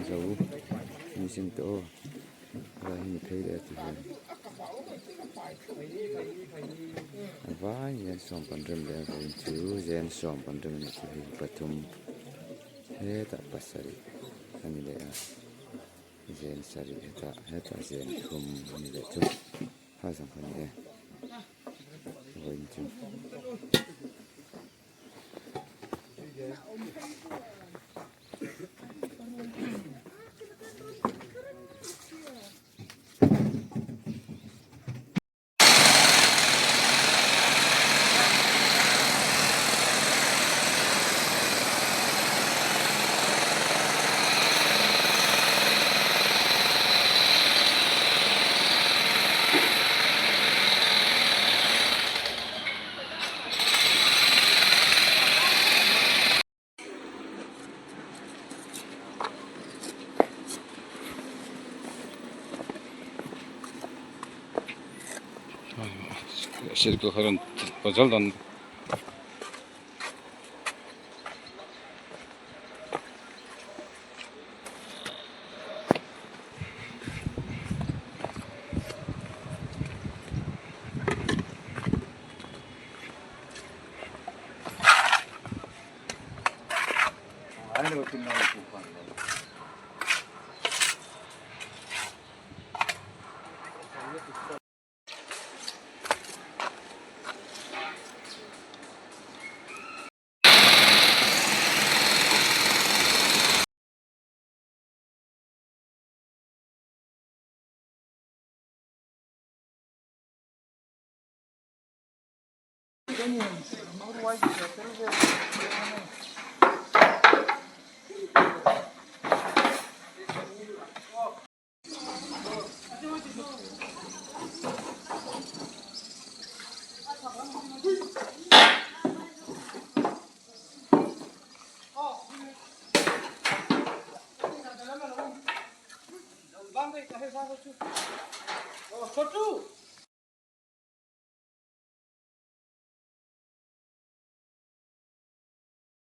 Zo machine te aw helai hi ni phei leh a ti hian a vai hian sawm kan rem leh a vawiin chu zen sawm kan rem a nih chu hei pathum hetah pasarih a ni leh a zen sarih hetah hetah zen thum a ni leh chu ha zawng kha a ni e vawiin chu. Circle kha rawn pawh dawn.